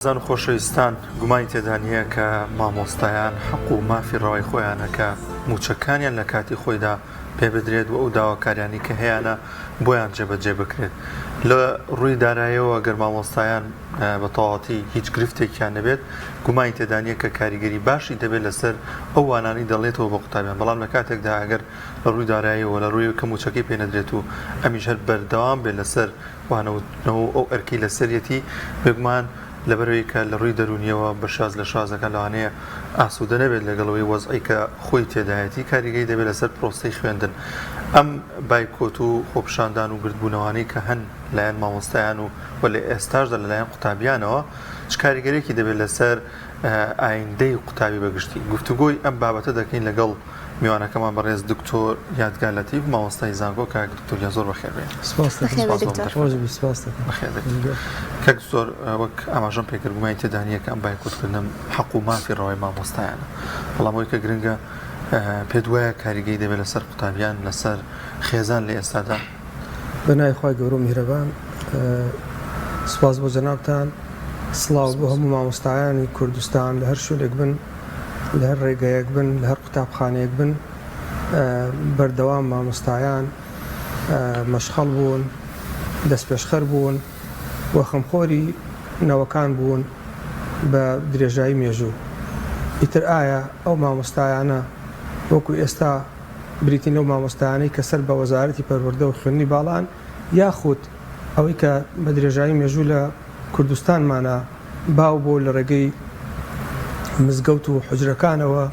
ئازیزان و خۆشەویستان گومانی تێدا نییە کە مامۆستایان حەق و مافی ڕەوای خۆیانە کە مووچەکانیان لە کاتی خۆیدا پێ بدرێت و ئەو داواکاریانەی کە هەیانە بۆیان جێبەجێ بکرێت. لە ڕووی دارایەوە گەر مامۆستایان بە تەواوەتی هیچ گرفتێکیان نەبێت گومانی تێدا نییە کە کاریگەری باشی دەبێت لەسەر ئەو وانانەی دەڵێتەوە بە قوتابیان بەڵام لە کاتێکدا ئەگەر لە ڕووی دارایەوە لە ڕووی کە مووچەکەی پێ نەدرێت و ئەمیش هەر بەردەوام بێت لەسەر وانەوتنەوە و ئەو ئەرکەی لەسەریەتی، بێگومان لەبەرئەوەی کە لە ڕووی دەروونیەوە بە شاز لە شازەکان لەوانەیە ئاسوودە نەبێت لەگەڵ ئەوەی وەزعی کە خۆی تێدایەتی کاریگەری دەبێت لەسەر پرۆسەی خوێندن. ئەم بایکۆت و خۆپیشاندان و گردبوونەوانەی کە هەن لایەن مامۆستایان و و لە ئێستاشدا لەلایەن قوتابیانەوە چ کاریگەریەکی دەبێت لەسەر ئایندەی قوتابی بەگشتی؟ گفتوگۆی ئەم بابەتە دەکەین لەگەڵ میوانەکەمان بەڕێز دکتۆر یادگار لەتیف مامۆستای زانکۆ کاک دکتۆر گیان زۆر بەخێر بێن. سپاس دەکەم. بەخێر بێی دکتۆر. خۆش بی سپاس دەکەم. بەخێر بێیت. کاک دکتۆر وەک ئاماژەم پێکرد گومانی تێدا نییە کە ئەم بایکۆتکردنە حەق و مافی ڕەوای مامۆستایانە بەڵام ئەوەی کە گرنگە پێت وایە کاریگەری دەبێت لەسەر قوتابیان لەسەر خێزان لە ئێستادا؟ بە ناوی خوای گەورە و میهرەبان سپاس بۆ جەنابتان سڵاو بۆ هەموو مامۆستایانی کوردستان لە هەر شوێنێک بن لە هەر ڕێگەیەک بن، لە هەر قوتابخانەیەک بن، بەردەوام مامۆستایان مەشخەڵ بوون، دەستپێشخەر بوون و خەمخۆری نەوەکان بوون بە درێژایی مێژوو. ئیتر ئایا ئەو مامۆستایانە وەکو ئێستا بریتین لەو مامۆستایانەی کە سەر بە وەزارەتی پەروەردە و خوێندنی باڵان یاخود ئەوەی کە بە درێژایی مێژوو لە کوردستانمانا باو بوو لە ڕێگەی مزگەوت و حوجرەکانەوە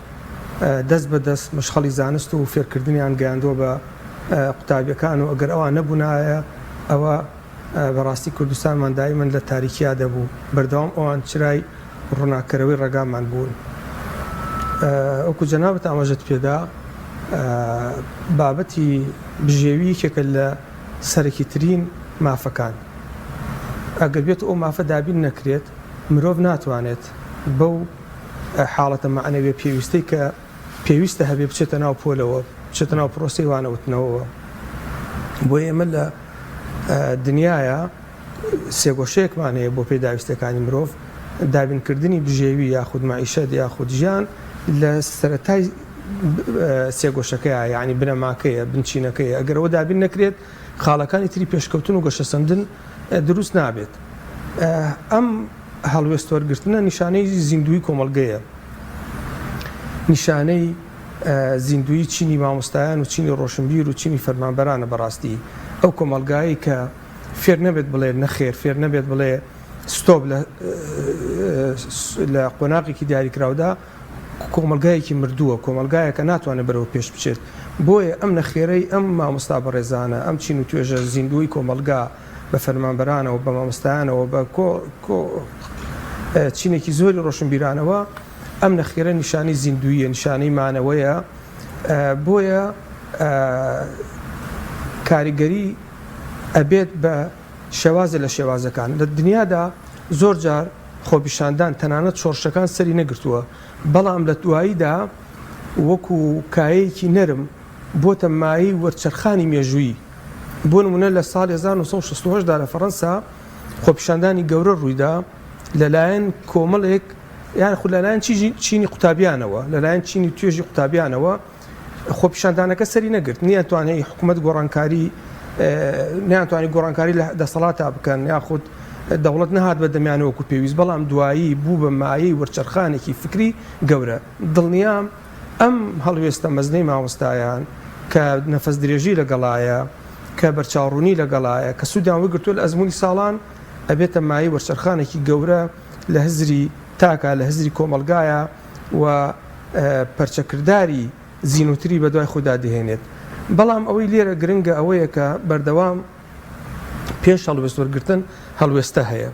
دەست بە دەست مەشخەڵی زانست و فێرکردنیان گەیاندووە بە قوتابیەکان و ئەگەر ئەوان نەبوونایە ئەوە بەڕاستی کوردستانمان دایمەن لە تاریکیا دەبوو بەردەوام ئەوان چرای ڕووناککەرەوەی ڕێگامان بوون وەکو جەنابت ئاماژەت پێدا بابەتی بژێوی یەکێکە لە سەرەکیترین مافەکان. ئەگەر بێتو ئەو مافە دابین نەکرێت، مرۆڤ ناتوانێت بەو حاڵەتە مەعنەویە پێویستەی کە پێویستە هەبێ بچێتە ناو پۆلەوە، بچێتە ناو پرۆسەی وانەوتنەوەوە. بۆیە ئێمە لە دنیایا سێگۆشەیەکمان هەیە بۆ پێداویستیەکانی مرۆڤ، دابینکردنی بژێوی یاخود مەعیشەت یاخود ژیان لە سەرەتای سێگۆشەکەیە، یانی بنەماکەیە، بنچینەکەیە، ئەگەر ئەوە دابین نەکرێت خاڵەکانی تری پێشکەوتن و گەشەسەندن دروست نابێت. ئەم هەڵوێست وەرگرتنە نیشانەی زیندووی کۆمەڵگەیە، نیشانەی زیندووی چینی مامۆستایان و چینی ڕۆشنبیر و چینی فەرمانبەرانە. بەڕاستی ئەو کۆمەڵگایەی کە فێر نەبێت بڵێ نەخێر، فێر نەبێت بڵێ ستۆپ لە قۆناغێکی دیاریکراودا، کۆمەڵگایەکی مردووە، کۆمەڵگایەکە ناتوانێت بەرەو پێش بچێت، بۆیە ئەم نەخێرەی ئەم مامۆستا بەڕێزانە، ئەم چین و توێژە زیندووەی کۆمەڵگا بە فەرمانبەرانەوە، بە مامۆستایانەوە، بە کۆ کۆ چینێکی زۆری ڕۆشنبیرانەوە، ئەم نەخێرە نیشانەی زیندوویە، نیشانەی مانەوەیە، بۆیە کاریگەری ئەبێت بە شێوازێ لە شێوازەکان. لە دنیادا زۆر جار خۆپیشاندان تەنانەت شۆڕشەکان سەری نەگرتووە، بەڵام لە دواییدا وەکو کایەیەکی نەرم بۆتە مایەی وەرچەرخانی مێژوویی. بۆ نموونە لە ساڵی 1968 دا لە فەڕەنسا خۆپیشاندانی گەورە ڕوویدا لەلایەن کۆمەڵێک یاخود لەلایەن چینی قوتابیانەوە، لەلایەن چینی توێژی قوتابیانەوە، خۆپیشاندانەکە سەری نەگرت، نیانتوانی حکومەت گۆڕانکاری نیانتوانی گۆڕانکاری لە دەسەڵاتا بکەن یاخود دەوڵەت نەهات بە دەمیان وەکو پێویست، بەڵام دوایی بوو بە مایەی وەرچەرخانێکی فکری گەورە. دڵنیام ئەم هەڵوێستە مەزنەی مامۆستایان کە نەفەس درێژی لەگەڵایە، کە بەرچاوڕوونی لەگەڵایە، کە سوودیان وەرگرتووە لە ئەزموونی ساڵان، ئەبێتە مایەی وەرچەرخانێکی گەورە لە هزری تاکا، لە هزری کۆمەڵگایا و پەرچەکرداری زینووتری بەدوای خۆیدا دەهێنێت. بەڵام ئەوەی لێرە گرنگە ئەوەیە کە بەردەوام پێش هەڵوێست وەرگرتن هەڵوێستە هەیە.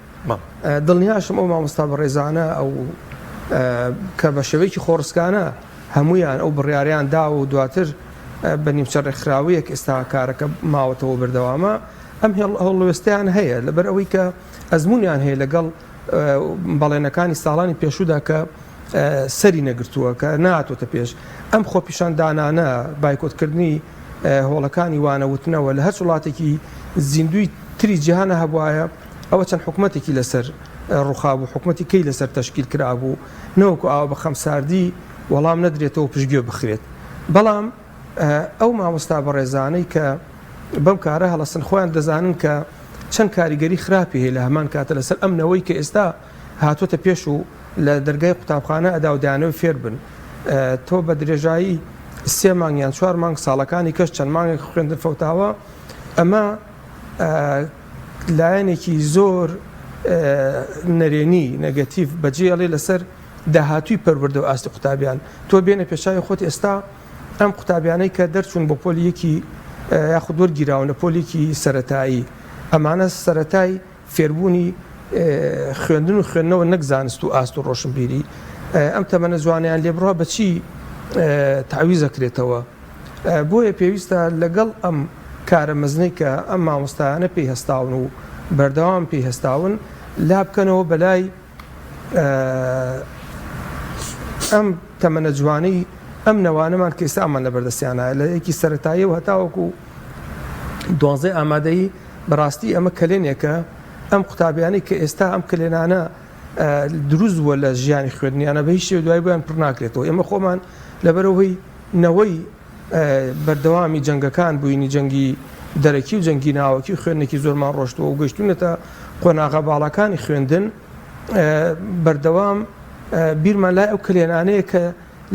دڵنیاشم ئەو مامۆستا بەڕێزانە ئەو کە بە شێوەیەکی خۆڕسکانە هەموویان ئەو بڕیاریان داوە و دواتر بە نیمچە ڕێکخراوەیەک ئێستا کارەکە ماوەتەوە بەردەوامە، ئەم هەڵوێستەیان هەیە لەبەر ئەوەی کە ئەزموونیان هەیە لەگەڵ بەڵێنەکانی ساڵانی پێشوودا کە سەری نەگرتووە، کە نەهاتووەتە پێش. ئەم خۆپیشاندانانە، بایکۆتکردنی هۆڵەکانی وانەوتنەوە لە هەرچ وڵاتێکی زیندووی تری جیهانا هەبوایە، ئەوە چەند حکومەتێکی لەسەر. ڕوخابوو، حکومەتی کەی لەسەر تەشکیل کرابوو، نەوەکو ئاوا بە خەمساردی وەڵام نەدرێتەوە و پشتگوێ بخرێت. بەڵام ئەو مامۆستا بەڕێزانەی کە بەم کارە هەڵەسن خۆیان دەزانن کە چەند کاریگەری خراپی هەیە لە هەمان کاتە لەسەر ئەم نەوەی کە ئێستا هاتۆتە پێش و لە دەرگای قوتابخانە ئەدا و دەیانەوێت فێر بن. تۆ بە درێژایی سێ مانگ یان چوار مانگ ساڵەکانی کەش چەند مانگێک خوێندن فەوتاوە، ئەمە لایەنێکی زۆر نەرێنی، نەگەتیڤ، بەجێ ئەڵێ لەسەر داهاتووی پەروەردە و ئاستی قوتابیان. تۆ بێنە پێشاوی خۆت ئێستا ئەم قوتابیانەی کە دەرچوون بۆ پۆلی یەکی یاخود وەرگیراون لە پۆلێکی سەرەتایی، ئەمانە سەرەتای فێربوونی خوێندن و خوێندنەوە نەک زانست و ئاست و ڕۆشنبیری ئەم تەمەنە جوانەیان لێ بڕا بە چی تەعویز ئەکرێتەوە؟ بۆیە پێویستە لەگەڵ ئەم کارە مەزنەی کە ئەم مامۆستایانە پێی هەستاون و بەردەوام پێی هەستاون لا بکەنەوە بەلای ئەم تەمەنە جوانەی ئەم نەوانەمان کە ئێستا ئەمان لەبەردەستیانایە لە یەکی سەرەتاییەوە هەتاوەکو دوانزەی ئامادەیی بەڕاستی ئەمە کەلێنێکە ئەم قوتابیانەی کە ئێستا ئەم کەلێنانە دروست بووە لە ژیانی خوێندنیانە بە هیچ شێوە دوای بۆیان پڕ ناکرێتەوە ئێمە خۆمان لەبەرەوەی نەوەی بەردەوامی جەنگەکان بووینی جەنگی دەرەکی و جەنگی ناوەکی و خوێندنێکی زۆرمان ڕۆشتووە و گەشتونەتە قۆناغە باڵاکانی خوێندن بەردەوام بیرمان لای ئەو کەلێنانەیە کە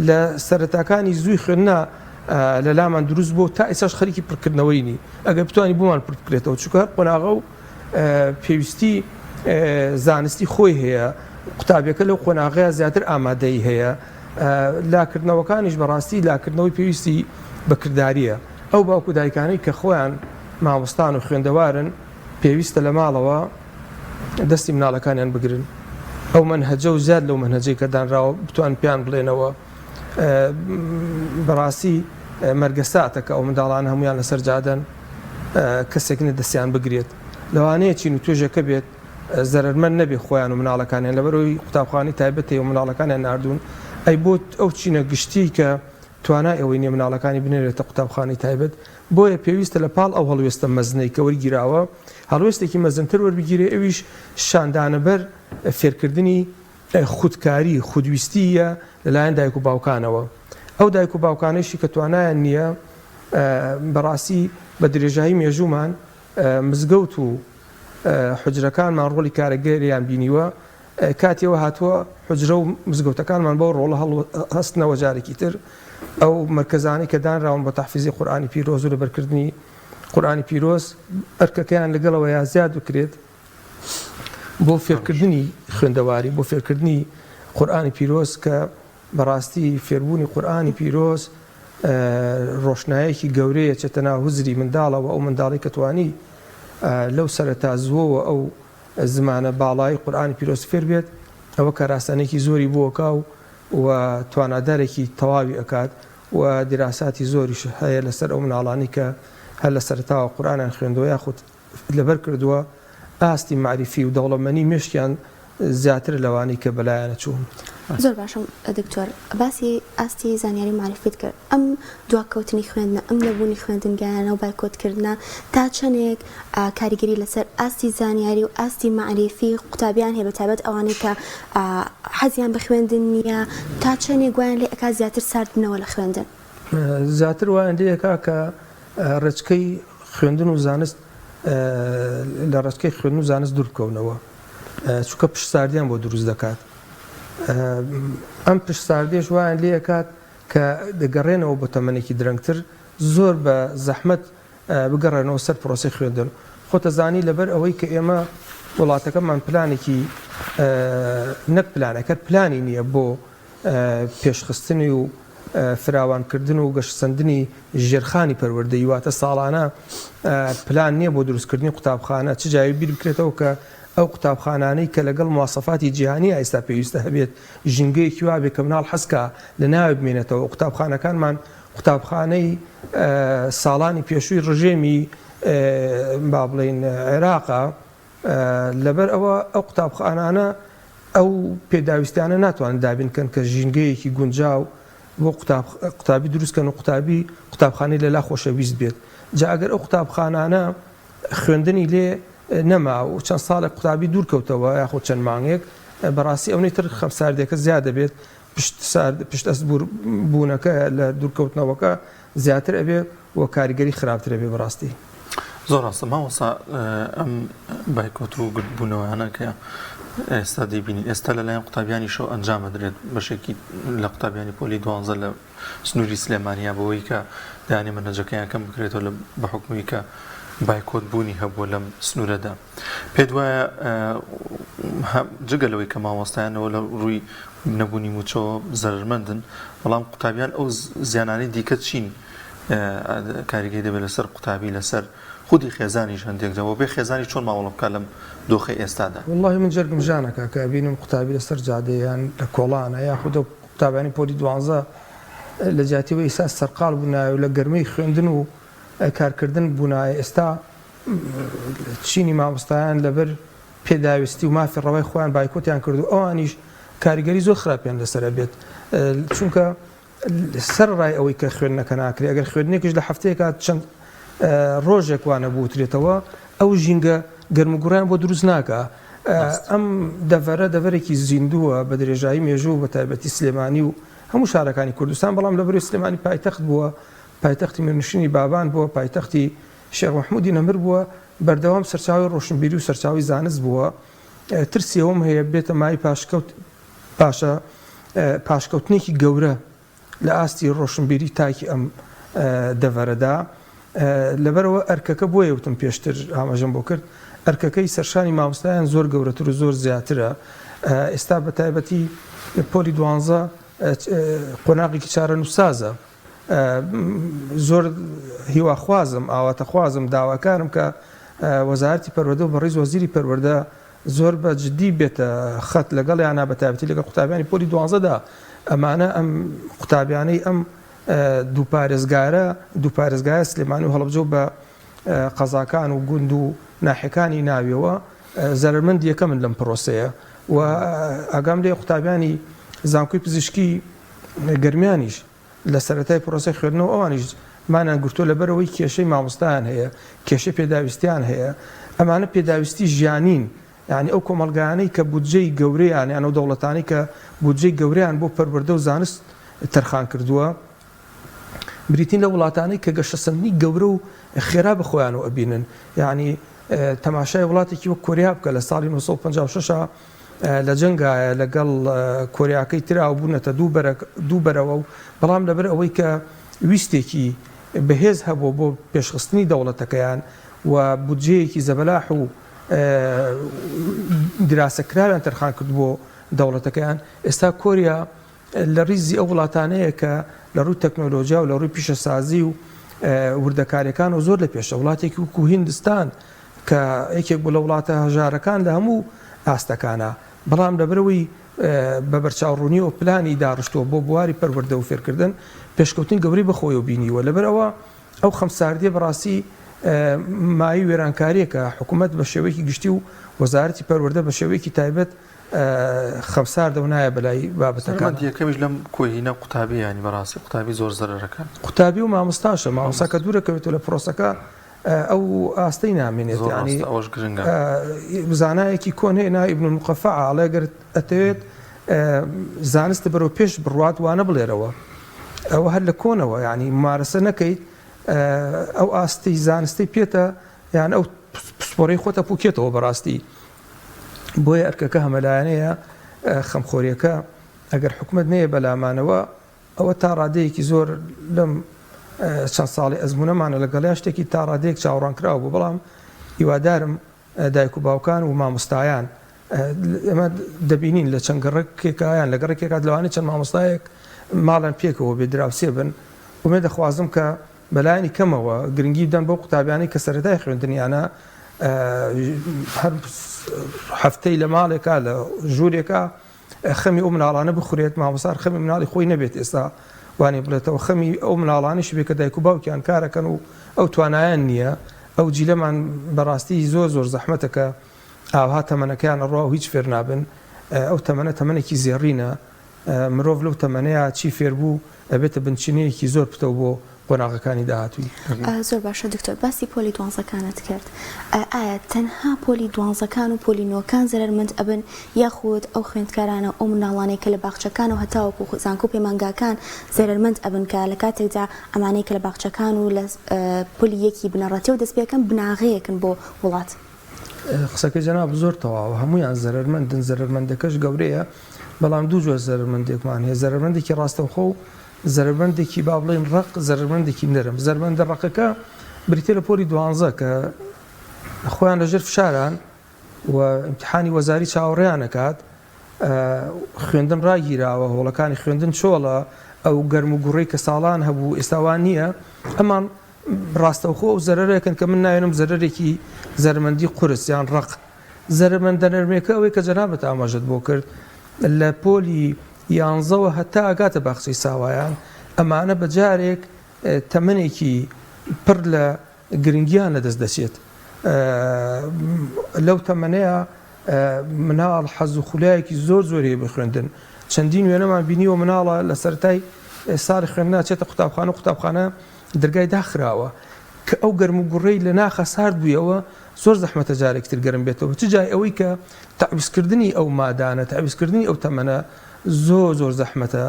لە سەرەتاکانی زووی خوێندنا لە لامان دروست بوو تا ئێستاش خەریکی پڕکردنەوەی نی ئەگەر بتوانین بۆمان پڕ بکرێتەوە چونکە هەر قۆناغە و پێویستی زانستی خۆی هەیە قوتابیەکە لەو قۆناغەیە زیاتر ئامادەی هەیە لاکردنەوەکانیش بەڕاستی لاکردنەوەی پێویستی بە کرداریە ئەو باوک و دایکانەی کە خۆیان مامۆستان و خوێندەوارن پێویستە لە ماڵەوە دەستی مناڵەکانیان بگرن ئەو مەنهەجە و زیاد لەو مەنهەجەی کە دانراوە بتوان پێیان بڵێنەوە بەڕاستی مەرگەساتە کە ئەو منداڵانە هەمویان لەسەر جادەن کەسێک نیە دەستیان بگرێت لەوانەیە چین و توێژەکە بێت زەرەرمەند نەبێ خۆیان و مناڵەکانیان لەبەرەوەی قوتابخانەی تایبەت هەیە و مناڵەکانیان ناردوون ئەی بۆ ئەو چینە گشتی کە توانای ئەوەی نیە مناڵەکانی بنێرێتە قوتابخانەی تایبەت بۆیە پێویستە لە پاڵ ئەو هەڵوێستە مەزنەی کە وەرگیراوە هەڵوێستێکی مەزنتر وەربگیرێ ئەویش شاندانەبەر فێرکردنی خودکاری، خودویستی، یە لەلایەن دایک و باوکانەوە. ئەو دایک و باوکانەیشی کە توانایان نییە، بەڕاستی بە درێژایی مێژوومان مزگەوت و حوجرەکانمان ڕۆڵی کارەگەریان بینیوە، کاتی ئەوە هاتووە حوجرە و مزگەوتەکانمان بەو ڕۆڵە هەڵهەستنەوە جارێکی تر ئەو مەرکەزانەی کە دانراون بۆ تەحفیزی قورئانی پیرۆز و لەبەرکردنی قورئانی پیرۆز ئەرکەکەیان لەگەڵەوەیا زیاد بکرێت. بۆ فێرکردنی خوێندەواری، بۆ فێرکردنی قورئانی پیرۆز کە بەڕاستی فێربوونی قورئانی پیرۆز ڕۆشنایەکی گەورەیە چێتە ناو هزری منداڵەوە، ئەو منداڵی کە توانی لەو سەرەتا زووەوە ئەو زمانە باڵای قورئانی پیرۆز فێر بێت ئەوە کارئاسانیەکی زۆری بۆ ئەکا و و توانادارێکی تەواوی ئەکات و دیراساتی زۆریش هەیە لەسەر ئەو مناڵانەی کە هەر لە سەرەتاوە قورئانیان خوێندووە یاخود لەبەر کردووە، ئاستی مەعریفی و دەوڵەمەنی مێشکیان زیاترە لەوانەی کە بەلایانە چوون. زۆر باشە دکتۆر باسی ئاستی زانیاری و مەعریفیت کرد، ئەم دواکەوتنی خوێندنە، ئەم نەبوونی خوێندنگایانە و بایکۆت کردنە تا چەندێک کاریگەری لەسەر ئاستی زانیاری و ئاستی مەعریفی قوتابیان هەیە بەتایبەت ئەوانەی کە حەزیان بە خوێندن نییە تا چەندێک وایان لێ ئەکات زیاتر سارد بنەوە لە خوێندن؟ زیاتر وایان لێ ئەکا کە ڕێچکەی خوێندن و زانست لە ڕێچکەی خوێندن و زانست دوور بکەونەوە چونکە پشتساردیان بۆ دروست دەکات ئەم پشتساردیش وایان لێ ئەکات کە دەگەڕێنەوە بۆ تەمەنێکی درەنگتر زۆر بە زەحمەت بگەڕێنەوە سەر پرۆسەی خوێندن خۆتەزانی لەبەر ئەوەی کە ئێمە وڵاتەکەمان پلانێکی نەک پلانەکەر پلانی نییە بۆ پێشخستنی و فراوانکردن و گەشەسەندنی ژێرخانی پەروەردەیی، واتە ساڵانە پلان نییە بۆ دروستکردنی قوتابخانە، چ جاوی بیر بکرێتەوە کە ئەو قوتابخانانەی کە لەگەڵ مواسەفاتی جیهانییا ئێستا پێویستە هەبێت، ژینگەیەکی وا بێت کە مناڵ حەز کا لە ناوی بمێنێتەوە، قوتابخانەکانمان قوتابخانەی ساڵانی پێشووی ڕژێمی با بڵێین عێراقە، لەبەر ئەوە ئەو قوتابخانانە ئەو پێداویستیانە ناتوانن دابین کەن کە ژینگەیەکی گونجاو بۆ قوتابی دروست کەن و قوتابی قوتابخانەی لەلا خۆشەویست بێت. جا ئەگەر ئەو قوتابخانانە خوێندنی لێ نەما و چەند ساڵێک قوتابی دوور کەوتەوە یاخود چەند مانگێک بەڕاستی ئەونەی تر خەمساردیەکە زیاد دەبێت پشت سارد پشت ئەستبوور بوونەکە لە دوورکەوتنەوەکە زیاتر ئەبێ و کاریگەری خراپتر ئەبێ بەڕاستی. زۆر ڕاستە مامۆستا ئەم بایکۆت و گردبوونەوەیانە کە ئێستا دەیبینین ئێستا لەلایەن قوتابیانیشەوە ئەنجام ئەدرێت بەشێکی لە قوتابیانی پۆلی دوانزە لە سنووری سلێمانیا بەوەی کە دانێ مەنهەجەکەیان کەم بکرێتەوە لە بە حوکمی کە بایکۆت بوونی هەبووە لەم سنوورەدا پێت وایە جگە لەوەی کە مامۆستایانەوە لە ڕووی نەبوونی مووچەوە زەرەرمەندن بەڵام قوتابیان ئەو زیانانەی دیکە چین کاریگەری دەبێت لەسەر قوتابی لەسەر خودی خێزانیش هەندێک جا وە بێ خێزانی چۆن مامەڵە بکات لەم دۆخەی ئێستادا؟ وەڵاهی من جەرگم ژان ئەکا کە ئەبینم قوتابی لەسەر جادەیە یان لە کۆڵانە یاخود ئەو قوتابیانی پۆلی دوانزە لە جیاتی ئەوەی ئیستا سەرقاڵ بوونایە و لە گەرمەی خوێندن و کارکردن بوونایە ئێستا چینی مامۆستایان لەبەر پێداویستی و مافی ڕەوای خۆیان بایکۆتیان کرد و ئەوانیش کاریگەری زۆر خراپیان لەسەر ئەبێت چونکە سەرەڕای ئەوەی کە خوێندنەکە ناکرێت، ئەگەر خوێندنێکیش لە هەفتەیەکا چەند ڕۆژێک وانە بوترێتەوە، ئەو ژینگە گەرموگوڕیان بۆ دروست ناکا. ئەم دەڤەرە دەڤەرێکی زیندووە بە درێژایی مێژوو بە تایبەتی سلێمانی و هەموو شارەکانی کوردستان، بەڵام لەبەرەی سلێمانی پایتەخت بووە، پایتەختی میرنشینی بابان بووە، پایتەختی شێخ مەحموودی نەمر بووە، بەردەوام سەرچاوەی ڕۆشنبیری و سەرچاوەی زانست بووە. ترسی ئەوەم هەیە بێتە مایەی پاشکەوت پاشە پاشکەوتنێکی گەورە لە ئاستی ڕۆشنبیری تاکی ئەم دەڤەرەدا لەبەرەوە ئەرکەکە بۆیە وتم پێشتر ئاماژەم بۆ کرد ئەرکەکەی سەرشانی مامۆستایان زۆر گەورەتر و زۆر زیاترە ئێستا بە تایبەتی پۆلی دوانزە قۆناغێکی چارەنووسسازە زۆر هیواخوازم ئاواتەخوازم داواکارم کە وەزارەتی پەروەردە و بەڕیز وەزیری پەروەردە زۆر بە جدی بێتە خەت لەگەڵیانا بە تایبەتی لەگەڵ قوتابیانی پۆلی دوانزەدا ئەمانە ئەم قوتابیانەی ئەم دوو پارێزگارە دوو پارێزگایە سلێمانی و هەڵەبجە و بە قەزاکان و گوند و ناحیەکانی ناویەوە زەرەرمەند یەکەمن لەم پرۆسەیە و ئاگام لێ قوتابیانی زانکۆی پزیشکی گەرمیانیش لە سەرەتای پرۆسەی خوێندنەوە ئەوانیش مانیان گرتووە لەبەرئەوەی کێشەی مامۆستایان هەیە، کێشەی پێداویستیان هەیە، ئەمانە پێداویستی ژیانین، یانی ئەو کۆمەڵگایانەی کە بودجەی گەورەیان یان ئەو دەوڵەتانەی کە بودجەی گەورەیان بۆ پەروەردە و زانست تەرخان کردووە بریتین لە وڵاتانەی کە گەشەسەندنی گەورە و خێرا بە خۆیانەوە ئەبینن، یانی تەماشای وڵاتێکی وەک کۆریا بکە لە ساڵی 1956 لە جەنگایە لەگەڵ کۆریاکەی ترا و بوونەتە دوو بەرەوە و بەڵام لەبەر ئەوەی کە ویستێکی بەهێز هەبووە بۆ پێشخستنی دەوڵەتەکەیان و بودجەیەکی زەبەلاح و دراسەکراویان تەرخان کرد بۆ دەوڵەتەکەیان ئێستا کۆریا لە ڕیزی ئەو وڵاتانەیە کە لە ڕووی تەکنۆلۆژیا و لە ڕووی پیشەسازی و وردەکاریەکانەوە زۆر لە پێشە. وڵاتێکی وەکو هیندستان کە یەکێک بوو لە وڵاتە هەژارەکان لە هەموو ئاستەکانا، بەڵام لەبەرئەوەی بە بەرچاوڕوونیەوە پلانی داڕشتووە بۆ بواری پەروەردە و فێرکردن، پێشکەوتنی گەورەی بەخۆیەوە بینیوە. لەبەرئەوە ئەو خەمساردیە بەڕاستی مایەی وێرانکاریەکە حکومەت بە شێوەیەکی گشتی و وەزارەتی پەروەردە بە شێوەیەکی تایبەت خەمساردە و نایە بەلای بابەتەکان. زەرەرمەند یەکەمیش لەم کۆهینە قوتابیە یانی بەڕاستی قوتابی زۆر زەرەرەکات. قوتابی و مامۆستاشە مامۆستا کە دوورەکەوێتەوە لە پرۆسەکە ئەو ئاستەی نامێنێت زۆر یانی ڕاستە ئەوەش گرنگە. زانایەکی کۆن هەیە ناوی ابن المقفع ئەڵێ گەر ئەتەوێت زانست بەرەو پێش بڕوات وانە بڵێرەوە ئەوە هەر لە کۆنەوە یانی ممارەسە نەکەیت ئەو ئاستی زانستەی پێتە یان ئەو پسپۆڕی خۆتە پوکێتەوە بەڕاستی بۆیە ئەرکەکە هەمەلایەنەیە، خەمخۆریەکە ئەگەر حکومەت نەیە بەلامانەوە ئەوە تا ڕادەیەکی زۆر لەم چەند ساڵی ئەزمونەمانە لەگەڵیا شتێکی تا ڕادەیەک چاوەڕوانکراو بوو، بەڵام هیوادارم دایک و باوکان و مامۆستایان ئێمە دەبینین لە چەند گەڕەکێکا یان لە گەڕەکێکا لەوانەیە چەند مامۆستایەک ماڵیان پێکەوە بێ دراوسێ بن ئومێدەخوازم کە بەلایەنی کەمەوە گرنگی بدەن بەو قوتابیانەی کە سەرەتای خوێندنیانە هەر هەفتەی لە ماڵێکا لە ژوورێکا خەمی ئەو مناڵانە بخورێت مامۆستا خەمی مناڵی خۆی نەبێت ئێستا وانی بڵێتەوە خەمی ئەو مناڵانیش بێ کە دایک و باوکیان کارەکەن و ئەو توانایان نییە ئەو جیلەمان بەڕاستی زۆر زۆر زەحمەتە کە ئاوها تەمەنەکەیان ئەڕوا و هیچ فێر نابن ئەو تەمەنە تەمەنێکی زێڕینە مرۆڤ لەو تەمەنەیا چی فێربوو ئەبێتە بنچینەیەکی زۆر پتەو بۆ قۆناغەکانی داهاتووی. زۆر باشە دکتۆر باسی پۆلی دوانزەکانت کرد ئایا تەنها پۆلی دوانزەکان و پۆلی نۆکان زەرەرمەند ئەبن یاخود ئەو خوێندکارانە و ئەو منداڵانەی کە لە باخچەکان و هەتاوەکو زانکۆ و پەیمانگاکان زەرەرمەند ئەبن کە لە کاتێکدا ئەمانەی کە لە باخچەکان و لە پۆلی یەکی بنەڕەتیەوە دەست پێکەن بناغەیەکن بۆ وڵات؟ قسەکەی جەنابت زۆر تەواوە هەموویان زەرەرمەندن زەرەرمەندەکەش گەورەیە بەڵام دوو جۆر زەرەرمەندێکمان هەیە زەرەرمەندێکی ڕاستەوخۆ و زەرەرمەندێکی با بڵێین ڕەق زەرەرمەندێکی نەرم زەرمەندە ڕەقەکە بریتە لە پۆلی دوانزە کە خۆیان لەژێر فشاران و ئیمتحانی وەزاری چاوەڕێیان ئەکات خوێندن ڕاگیراوە هۆڵەکانی خوێندن چۆڵە ئەو گەرم و گوڕی کە ساڵان هەبوو ئێستا وا نییە ئەمان ڕاستەوخۆ ئەو زەرەرێکن کە من ناوێنم زەرەرێکی زەرمەندی قورس یان ڕەق زەرەرمەندە نەرمێکە ئەوەی کە جەنابت ئاماژەت بۆ کرد لە پۆلی یانزەوە هەتا ئەگاتە باخچەی ساوایان ئەمانە بە جارێک تەمەنێکی پڕ لە گرنگیان لەدەست دەچێت لەو تەمەنەیە مناڵ حەز و خولیایەکی زۆر زۆری هەیە بۆ خوێندن چەندین وێنەمان بینیوە مناڵە لە سەرەتای ساڵی خوێندنا چێتە قوتابخانە قوتابخانە دەرگای داخراوە کە ئەو گەرم و گوڕەی لە ناخە سارد بوویەوە زۆر زەحمەتە جارێکی تر گەرم بێتەوە چ جای ئەوەی کە تەعویزکردنی ئەو مادانە تەعویزکردنی ئەو تەمەنە زۆر زۆر زەحمەتە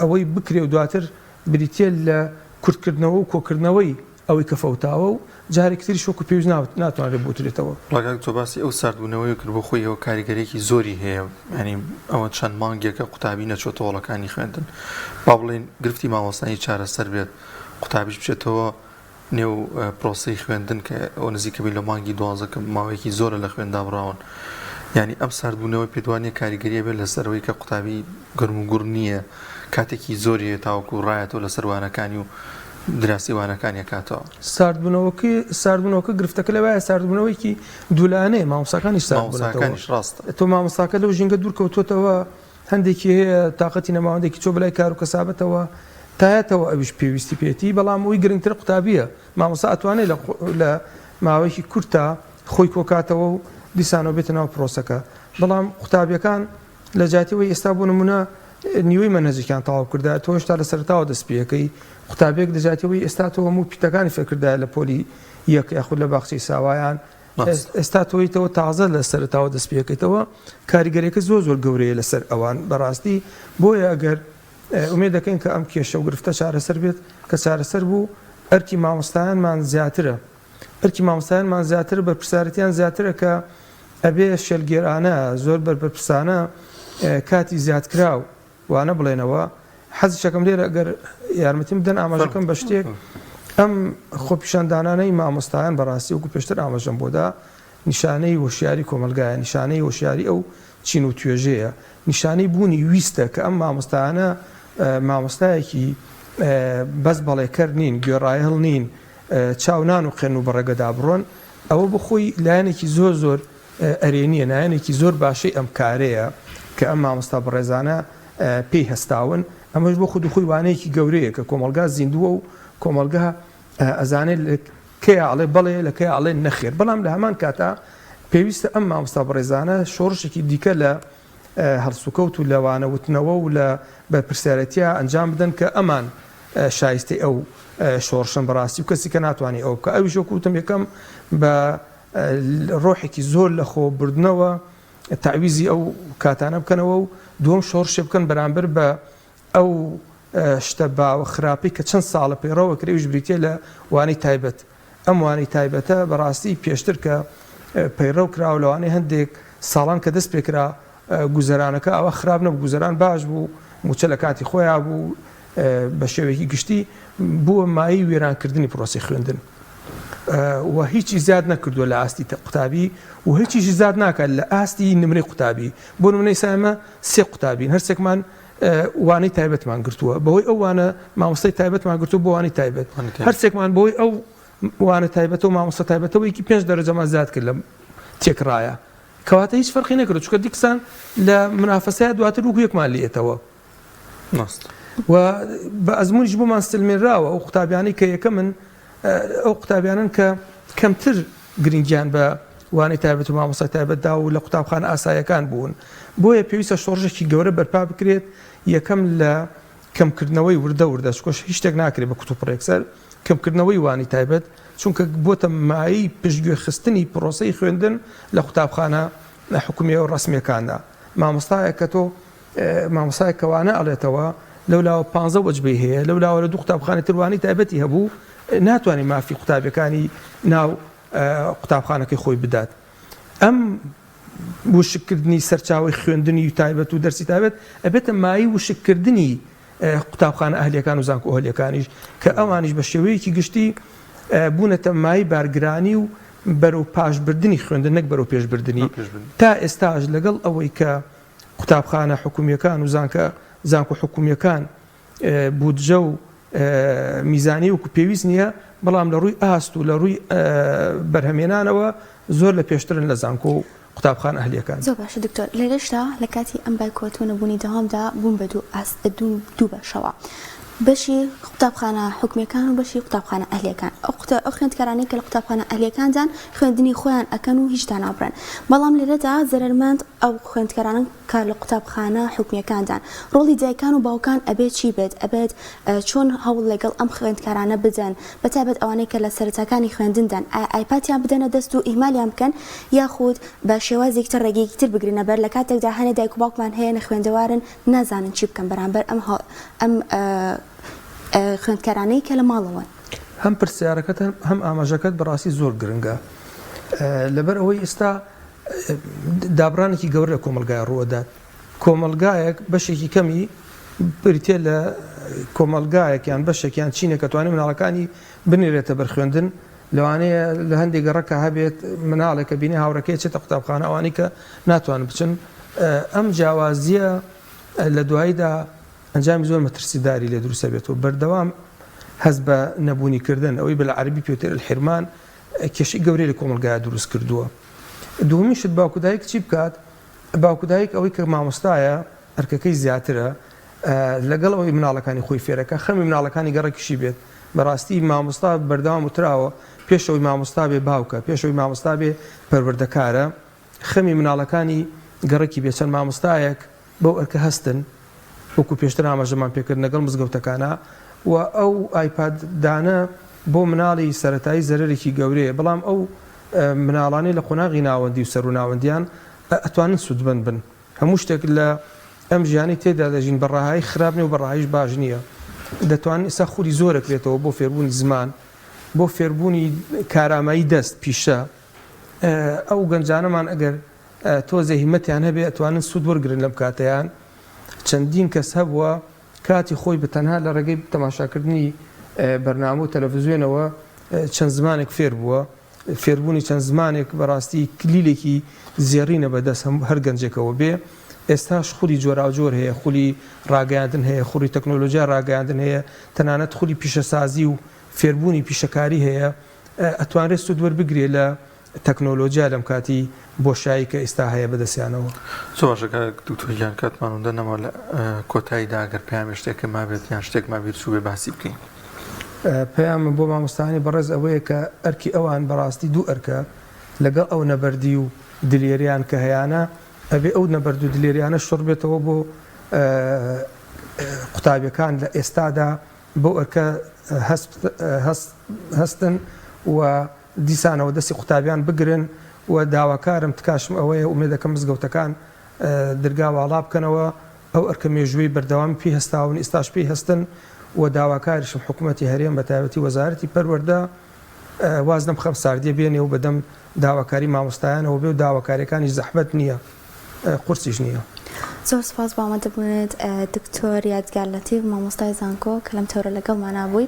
ئەوەی بکرێ و دواتر بریتیە لە کورتکردنەوە و کۆکردنەوەی ئەوەی کە فەوتاوە و جارێکی تریش وەکو پێویست ناتوانرێت بوترێتەوە. وەڵا کاک تۆ باسی ئەو ساردبوونەوەیە کرد بۆ خۆی ئەوە کاریگەریەکی زۆری هەیە یانی ئەوە چەند مانگێکە قوتابی نەچۆتە هۆڵەکانی خوێندن با بڵێین گرفتی مامۆستایی چارەسەر بێت قوتابیش بچێتەوە نێو پرۆسەی خوێندن کە ئەوە نزیکە بین لە مانگی دوانزە کە ماوەیەکی زۆرە لە خوێند دابڕاون یانی ئەم ساردبوونەوەی پێت وانییە کاریگەری هەبێت لەسەر ئەوەی کە قوتابی گەرموگوڕ نییە کاتێکی زۆری هەیە تاوەکو ڕایەتەوە لەسەر وانەکانی و دراسی وانەکانی ئەکاتەوە. ساردبوونەوەکەی ساردبوونەوەکە گرفتەکە لەوایە ساردبوونەوەیەکی دوولایەنەیە مامۆستاکانیش ساردبوونەتەوە مامۆستاکانیش ڕاستە. تۆ مامۆستاکە لەو ژینگە دوور کەوتۆتەوە هەندێکی هەیە تاقەتی نەماوە هەندێکی چۆ بەلای کار و کەسابەتەوە تایەتەوە ئەویش پێویستی پێێتی بەڵام ئەوی گرنگتر قوتابیە مامۆستا ئەتوانێت لە ماوەیەکی کورتا خۆی کۆکاتەوە و دیسانەوە بێتە ناو پرۆسەکە بەڵام قوتابیەکان لە جیاتی ئەوەی ئێستا بۆ نمونە نیوەی مەنهەجێکیان تەواو کردایە تۆ هێشتا لە سەرەتاوە دەست پێەکەی قوتابیەک لە جیاتی ئەوەی ئێستا تۆ هەموو پیتەکانی فێرکردایە لە پۆلی یەک یاخود لە باخچەی ساوایان ئێستا تۆیتەوە تازە لە سەرەتاوە دەست پێەکەیتەوە کاریگەریەکە زۆر زۆر گەورەیە لەسەر ئەوان بەڕاستی بۆیە ئەگەر ئومێد دەکەین کە ئەم کێشە و گرفتە چارەسەر بێت کە چارەسەر بوو ئەرکی مامۆستایانمان زیاترە ئەرکی مامۆستایانمان زیاترە بەرپرسارەتیان زیاترە کە ئەبێ شێلگێرانە زۆر بەرپرسانە کاتی زیادکراو وانە بڵێنەوە حەزیشەکەم لێرە گەر یارمەتیم بدەن ئاماژەکەم بە شتێک ئەم خۆپیشاندانانەی مامۆستایان بەڕاستی وەکو پێشتر ئاماژەم بۆدا نیشانەی هۆشیاری کۆمەلگایە نیشانەی هۆشیاری ئەو چین و توێژەیە نیشانەی بوونی ویستە کە ئەم مامۆستایانە مامۆستایەکی بەس بەڵێکەر نین گوێڕایەڵ نین چاو نانوقێن و بەڕێگەدا بڕۆن ئەوە بۆ خۆی لایەنێکی زۆر زۆر ئەرێنیە، لایەنێکی زۆر باشەی ئەم کارەیە کە ئەم مامۆستا بەڕێزانە پێی هەستاون، ئەمەش بۆ خودی خۆی وانەیەکی گەورەیە کە کۆمەڵگا زیندووە و کۆمەڵگا ئەزانێت لە کەیا ئەڵێ بەڵێ لە کەیا ئەڵێ نەخێر، بەڵام لە هەمان کاتا پێویستە ئەم مامۆستا بەڕێزانە شۆڕشێکی دیکە لە هەڵسوکەوت و لە وانە وتنەوە و لە بەرپرسیارێتیا ئەنجام بدەن کە ئەمان شایستەی ئەو شۆڕشەن بەڕاستی و کەسی کە ناتوانێت ئەوە بکا ئەویش وەکو وتم یەکەم بە ڕۆحێکی زۆر لە خۆ بردنەوە تەعویزی ئەو کاتانە بکەنەوە و دووەم شۆڕشێ بکەن بەرامبەر بە ئەو شتە باوە خراپەی کە چەند ساڵە پەیڕەوە کرێ ئەویش بریتیە لە وانەی تایبەت ئەم وانەی تایبەتە بەڕاستی پێشتر کە پەیڕەو کراوە لەوانەیە هەندێک ساڵان کە دەست پێکرا گوزەرانەکە ئەوە خراپ نەبوو گوزەران باش بوو موچە لە کاتی خۆیا بوو بە شێوەیەکی گشتی بووە مایەی وێرانکردنی پرۆسی خوێندن و هیچی زیاد نەکردووە لە ئاستی قوتابی و هیچیشی زیاد ناکات لە ئاستی نمرەی قوتابی بۆ نمونە ئێستا ئێمە سێ قوتابین هەرسێکمان وانەی تایبەتمان گرتووە بەهۆی ئەو وانە مامۆستای تایبەتمان گرتووە بۆ وانەی تایبەت هەرسێکمان بەهۆی ئەو وانە تایبەتە و مامۆستا تایبەتەوە یەکی پێنج دەرەجەمان زیاد کرد لە تێکڕایە کەواتە هیچ فەرقی نەکرد چونکە دیکسان لە منافەسەیە دواتر وەکو یەکمان لێتەوە و بە ئەزمونیش بۆمان سلمێنراوە ئەو قوتابیانەی کە یەکەمن ئەو قوتابیانەن کە کەمتر گرنگیان بە وانەی تایبەت و مامۆستای تایبەت دا و لە قوتابخانە ئاساییەکان بوون بۆیە پێویستە شۆڕشێکی گەورە بەرپا بکرێت یەکەم لە. کەمکردنەوەی وردە وردە چونکە هیچ شتێک ناکرێت بە کوتوپڕ یەکسەر کەمکردنەوەی وانەی تایبەت چونکە بۆتە مایەی پشتگوێ خستنی پرۆسەی خوێندن لە قوتابخانە حکومیە و ڕەسمیەکاندا مامۆستایەک کە تۆ مامۆستایەک کە وانە ئەڵێتەوە لەولاوە پانزە وەجبەی هەیە لەولاوە لە دوو قوتابخانەی تر وانەی تایبەتی هەبوو ناتوانێت مافی قوتابیەکانی ناو قوتابخانەکەی خۆی بدات ئەم وشککردنی سەرچاوەی خوێندنی تایبەت و دەرسی تایبەت ئەبێتە مایەی وشککردنی قوتابخانە ئەهلیەکان و زانکۆ ئەهلیەکانیش کە ئەوانیش بە شێوەیەکی گشتی بوونەتە مایەی بارگرانی و بەرەو پاشبردنی خوێندن نەک بەرەو پێشبردنی تا ئێستاش لەگەڵ ئەوەی کە قوتابخانە حکومیەکان و زانکە زانکۆ حکومیەکان بودجە و میزانی وەکو پێویست نییە، بەڵام لە ڕووی ئاست و لە ڕووی بەرهەمهێنانەوە زۆر لە پێشترن لە زانکۆ و قوتابخانە ئەهلییەکان. زۆر باشە دکتۆر، لێرەشدا لە کاتی ئەم بایکۆت و نەبوونی دەوامدا بوون بە دوو ئاست دوو بەشەوە، بەشی قوتابخانە حکومییەکان و بەشی قوتابخانە ئەهلییەکان، ئەو قوتا ئەو خوێندکارانەی کە لە قوتابخانە ئەهلییەکاندان خوێندنی خۆیان ئەکەن و هیچ دانابڕێن، بەڵام لێرەدا زەرەرمەند ئەو خوێندکارانەن کە لە قوتابخانە حکومیەکاندان ڕۆڵی دایکان و باوکان ئەبێت چی بێت؟ ئەبێت چۆن هەوڵ لەگەڵ ئەم خوێندکارانە بدەن بەتایبەت ئەوانەی کە لە سەرەتاکانی خوێندندان ئایا ئایپاتیان بدەنە دەست و ئیهمالیان بکەن یاخود بە شێوازێکی تر ڕێگەیەکی تر بگرنە بەر لە کاتێکدا هەنێ دایک و باوکمان هەیە نەخوێندەوارن نازانن چی بکەن بەرامبەر ئەم ئەم خوێندکارانەی کە لە ماڵەوەن. هەم پرسیارەکەت هەم ئاماژەکەت بەڕاستی زۆر گرنگە لەبەر ئەوەی ئێستا دابڕانێکی گەورە لە کۆمەڵگای ڕووەدات. کۆمەڵگایەک بەشێکی کەمی بریتیە لە کۆمەڵگایەک یان بەشێک یان چینێک کە توانێت مناڵەکانی بنێرێتە بەر خوێندن، لەوانەیە لە هەندێک گەڕەکە هەبێت مناڵێک کە بینی هاوڕێکەی ئەچێتە قوتابخانە ئەوانەی کە ناتوانن بچن ئەم جیاوازیە لە دواییدا ئەنجامی زۆر مەترسیداری لێ دروست ئەبێت و بەردەوام هەست بە نەبوونی کردن ئەوەی بە لە عەرەبی پێوترێت الحرمان کێشەی گەورەی لە کۆمەڵگایا دروست کردووە. دووەمین شت باوک و دایک چی بکات؟ باوک و دایک ئەوەی کە مامۆستایە ئەرکەکەی زیاترە لەگەڵ ئەوەی مناڵەکانی خۆی فێرەکە خەمی مناڵەکانی گەڕەکیشی بێت بەڕاستی مامۆستا بەردەوام وتراوە پێش ئەوەی مامۆستا بێ باوکە پێش ئەوەی مامۆستا بێ پەروەردەکارە خەمی مناڵەکانی گەڕەکی بێ چەند مامۆستایەک بەو ئەرکە هەستن وەکو پێشتر ئاماژەمان پێکرد لەگەڵ مزگەوتەکانا و ئەو ئایپاد دانە بۆ مناڵی سەرەتایی زەرەرێکی گەورەیە بەڵام ئەو مناڵانەی لە قۆناغی ناوەندی و سەرو ناوەندیان ئەتوانن سوودمەند بن هەموو شتێک لە ئەم ژیانەی تێدا دەژین بە ڕەهایی خراپ نیە و بە ڕەهاییش باش نییە دەتوانن ئێستا خولی زۆر ئەکرێتەوە بۆ فێربوونی زمان بۆ فێربوونی کارامایی دەست پیشە ئەو گەنجانەمان ئەگەر تۆزێ هیمەتیان هەبێ ئەتوانن سوود وەرگرن لەم کاتەیان چەندین کەس هەبووە کاتی خۆی بە تەنها لە ڕێگەی تەماشاکردنی بەرنامە و تەلەفزیۆنەوە چەند زمانێک فێر بووە فێربوونی چەند زمانێک بەڕاستی کلیلێکی زێڕینە بەدەست هەر گەنجێکەوە بێ ئێستاش خولی جۆراوجۆر هەیە خولی ڕاگەیاندن هەیە خولی تەکنۆلۆژیا ڕاگەیاندن هەیە تەنانەت خولی پیشەسازی و فێربوونی پیشەکاری هەیە ئەتوانرێت سوود وەربگرێ لە تەکنۆلۆجیا لەم کاتی بۆشایی کە ئیستا هەیە بەدەستیانەوە. زۆر باشە کاک دکتۆر گیان کاتمان ئەوەندە نەما لە کۆتاییدا ئەگەر پەیامی شتێکت مابێت یان شتێکمان بیر چووبێ باسی بکەین. پەیامم بۆ مامۆستایانی بەڕێز ئەوەیە کە ئەرکی ئەوان بەڕاستی دوو ئەرکە لەگەڵ ئەو نەبەردی و دلێریان کە هەیانە ئەبێ ئەو نەبەرد و دلێریانە شۆڕ بێتەوە بۆ قوتابیەکان لە ئێستادا بەو ئەرکە هەستن و دیسانەوە دەستی قوتابیان بگرن و داواکارم تکاشم ئەوەیە ئومێدەکەم مزگەوتەکان درگا واڵا بکەنەوە ئەو ئەرکە مێژوویەی بەردەوامی پێی هەستاون ئیستاش پێی هەستن و داواکاریشم حکومەتی هەرێم بەتایبەتی وەزارەتی پەروەردە واز لەم خەم ساردیە بێنێ و بەدەم داواکاری مامۆستایانەوە بێ و داواکاریەکانیش زەحمەت نییە قورسیش نییە. زۆر سوپاس بۆ ئامادەبوونت دکتۆر یادگار لەتیف مامۆستای زانکۆ کە لەم تەورە لەگەڵمانا بووی.